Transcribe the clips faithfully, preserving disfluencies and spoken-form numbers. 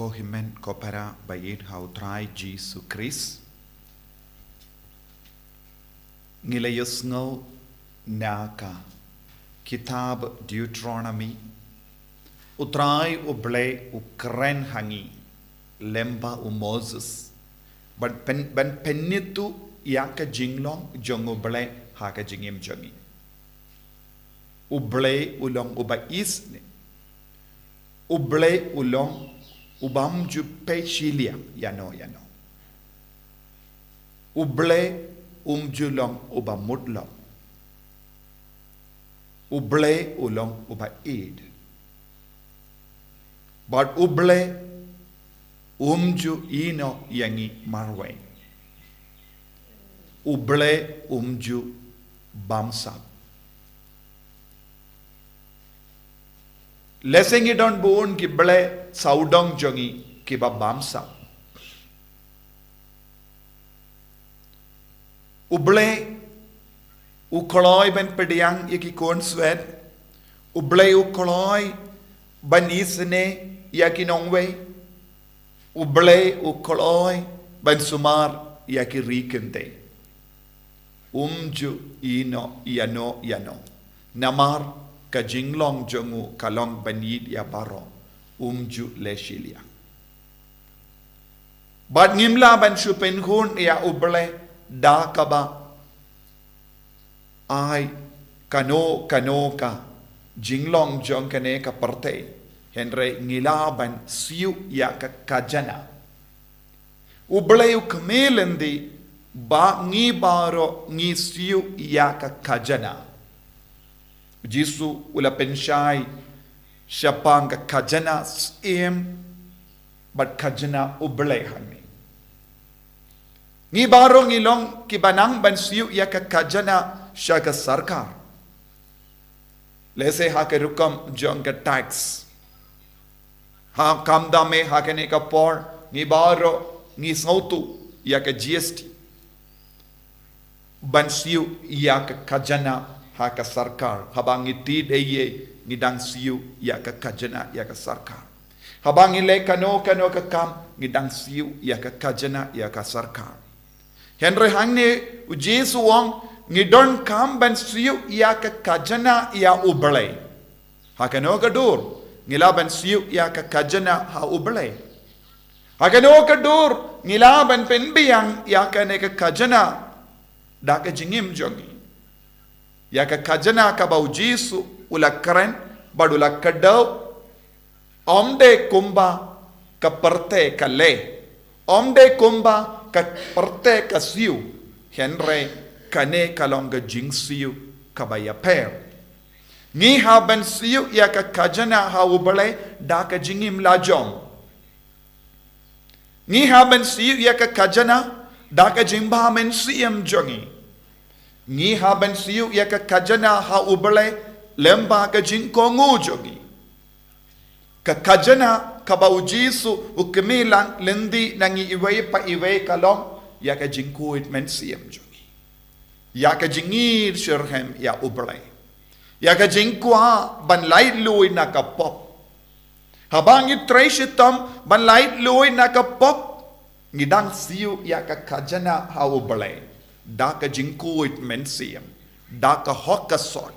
Ko hynmen ko para ba ïeit ha U Trai Jisu Khrist. Ngi la ïohsngew na ka kitab Deuteronomy, U Trai U Blei u kren ha ngi lem bad u Moses ban pyn, ban pynithuh ïa ka jinglong jong U Blei ha ka jingim jong ngi. U Blei u long uba isynei. U Blei u long u bym ju peit shiliang ïano ïano. U Blei um ju long uba mutlop. U Blei u long uba ïeit. Bad U Blei um ju ïehnoh ïa ngi marwei. U Blei um ju bamsap. Lehse ngi don bun ki blei sawdong jong ngi kiba bamsap. U Blei u kloi ban pdiang ïa ki khunswet. U Blei u kloi ban isynei ïa ki nongwei. U Blei u kloi ban sumar ïa ki ri kynthei. Um ju ïehnoh ïano ïano. Namar ka jinglong jong u ka long ban ïeit ïa baroh. Um ju leh shiliang. Bad ngim lah ban shu pynkhun ïa U Blei da kaba ai kano kano ka jinglong jong kane ka pyrthei. Hynrei ngi lah ban siew ïa ka khajana. U Blei u khmih lynti ba ngi baroh ngi siew ïa ka khajana. U Jisu u la pynshai shaphang ka khajana syiem bad khajana U Blei hangne. Ngi baroh ngi long kiba nang ban siew ïa ka khajana sha ka sorkar. Lehse ha ka rukom jong ka tax. Ha khamtam eh ha kane ka por ngi baroh ngi sngewthuh ïa ka G S T. Ban siew ïa ka khajana ha ka sorkar. Haba ngi thied ei ei ngi dang siew ïa ka khajana ïa ka sorkar. Haba ngi leh kano kano ka kam ngi dang siew ïa ka khajana ïa ka sorkar. Hynrei hangne u Jisu u ong ngi donkam ban siew ïa ka khajana ïa U Blei. Ha kano ka dur ngi lah ban siew ïa ka khajana ha U Blei. Ha kano ka dur ngi lah ban pynbiang ïa kane ka khajana da ka jingim jong ngi. Ïa ka khajana kaba u Jisu u la kren bad u la kdew. Ym dei kumba ka pyrthei ka leh. Ym dei kumba ka pyrthei ka siew. Hynrei kane ka long ka jingsiew kaba ïapher. Ngi hap ban siew ïa ka khajana ha U Blei da ka jingim la jong. Ngi hap ban siew ïa ka khajana da ka jingbha mynsiem jong ngi. Ngi hap ban siew ïa ka khajana ha U Blei lem bad ka jingkohnguh jong ngi. Ka khajana kaba u Jisu u khmih lang lynti na ngi iwei pa iwei ka long ïa ka jingkhuid mynsiem jong ngi. Ïa ka jingïeit shitrhem ïa U Blei. Ïa ka jingkwah ban laitluid na ka pop. Haba ngi trei shitom ban laitluid na ka pop, ngi dang siew ïa ka khajana ha U Blei da ka jingkhuid mynsiem, da ka hok ka sot.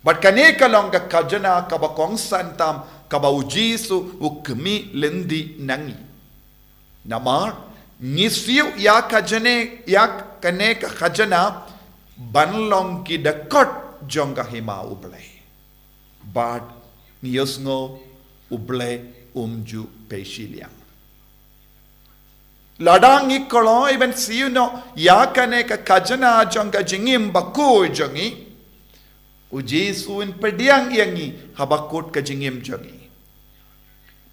Bad kane ka long ka khajana kaba kongsan tam kaba u Jisu u khmih lynti na ngi. Namar ngi siew ïa ka jane, ïa kane ka khajana ban long ki dkhot jong ka hima U Blei. Bad ngi ïohsngew U Blei um ju peit shiliang. Lada ngi kloi ban siew noh ïa kane ka khajana jong ka jingim bakhuid jong ngi, u Jisu un pdiang ïa ngi ha bakut ka jingim jong ngi.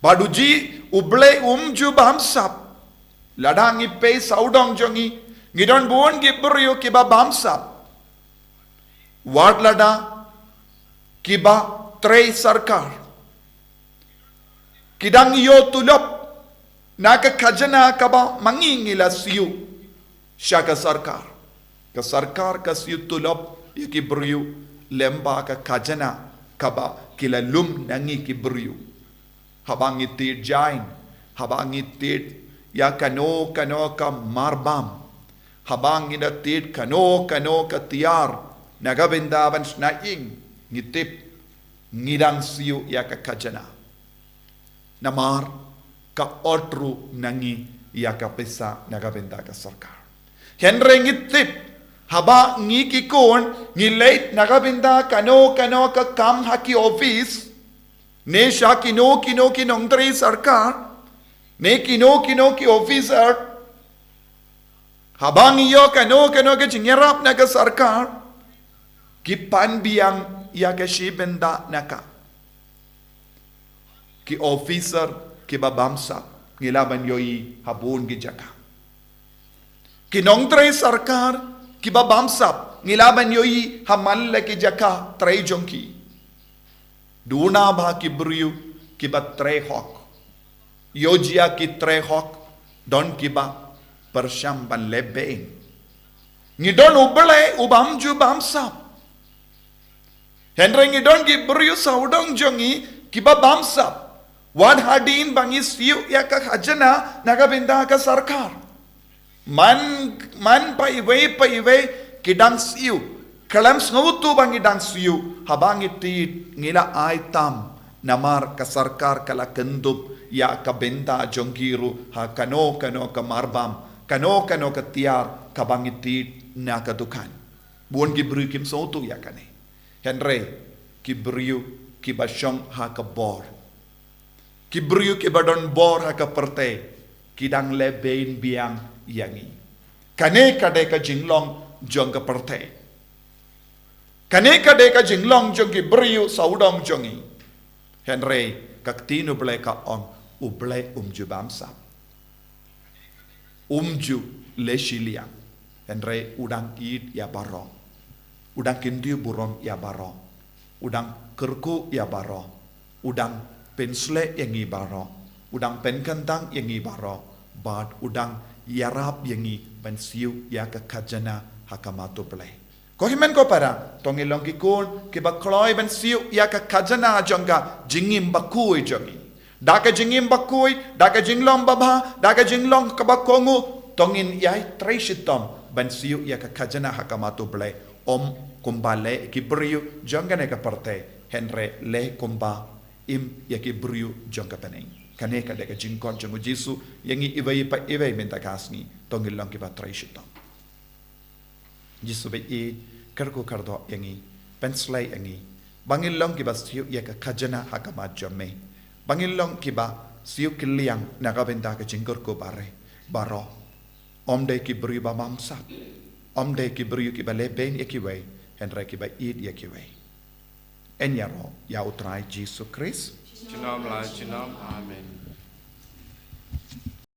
Bad u Ji, U Blei um ju bamsap. Lada ngi peit sawdong jong ngi, ngi don bun ki briew kiba bamsap. Wat lada kiba trei sorkar. Ki dang ïoh tulop na ka khajana kaba ma ngi ngi la siew sha ka sorkar. Ka sorkar ka siew tulop ïa ki briew lem bad ka khajana kaba ki la lum na ngi ki briew. Haba ngi thied jain, Haba ngi tied ïa kano kano ka marbam, haba ngi da tied kano kano ka tiar na ka bynta ban shna ïing, ngi tip ngi dang siew ïa ka khajana. Namar ka ot ruh na ngi ïa ka pisa na ka bynta ka sorkar. Hynrei ngi tip, haba ngi ki khun ngi leit na ka bynta kano kano ka kam ha ki office, ne sha kino kino ki nongtrei sorkar, ne kino kino ki officer, haba ngi ïoh kano kano ka jingïarap na ka sorkar, ki pan biang ïa ka shi bynta na ka. Ki officer kiba bamsap ngi lah ban ïohi ha bun ki jaka. Ki nongtrei sorkar kiba bamsap ngi lah ban ïohi ha man la ki jaka trei jong ki. Duna ba ki briew kiba trei hok. Ïoh jia ki trei hok, don kiba pyrshang ban leh beiñ. Ngi don U Blei u bym ju bamsap. Hynrei ngi don ki briew sawdong jong ngi kiba bamsap. Wat hadien ba ngi siew ïa ka khajana na ka bynta ka sorkar, man, man pa iwei pa iwei ki dang siew. Khlem sngewthuh ba ngi dang siew, haba ngi tied ngi la ai tam. Namar ka sorkar ka la kyndup ïa ka bynta jong ki ruh ha kano kano ka marbam, kano kano ka tiar kaba ngi tied na ka dukan. Bun ki briew kim sngewthuh ïa kane. Hynrei ki briew kiba shong ha ka bor, ki briew kiba don bor ha ka pyrthei, ki dang leh beiñ biang ïa ngi. Kane ka dei ka jinglong jong ka pyrthei. Kane ka dei ka jinglong jong ki briew sawdong jong ngi. Hynrei ka ktien U Blei ka ong, U Blei um ju bamsap. Um ju leh shiliang. Hynrei u dang ïeit ïa baroh. U dang kyntiew burom ïa baroh. U dang kyrkhu ïa baroh. U dang pynshlei ïa ngi baroh. U dang pynkyntang ïa ngi baroh. Bad u dang ïarap ïa ngi ban siew ïa ka khajana ha khmat U Blei. Ko hynmen ko para, to ngin long ki khun kiba kloi ban siew ïa ka khajana jong ka jingim bakhuid jong ngi. Da ka jingim bakhuid, da ka jinglong babha, da ka jinglong kaba kohnguh, to ngin ïai trei shitom ban siew ïa ka khajana ha khmat U Blei. Ym kumba leh ki briew jong kane ka pyrthei, hynrei leh kumba im ïa ki briew jong ka bneng. Kane ka dei ka jingkhot jong U Jisu ïa ngi iwei pa iwei mynta ka sngi, to ngin long kiba trei shitom. Jisu ba ïeit, kyrkhu kyrdoh ïa ngi, pynshlei ïa ngi ba ngin long kiba siew ïa ka khajana ha khmat jong me, ba ngin long kiba siew kylliang na ka bynta ka jingkyrkhu baroh. Ym dei ki briew ba bamsap, ym dei ki briew kiba leh beiñ ïa kiwei, hynrei kiba ïeit ïa kiwei. Yn ïaroh ïa U Trai Jisu Khrist. Junom la junom. Amen.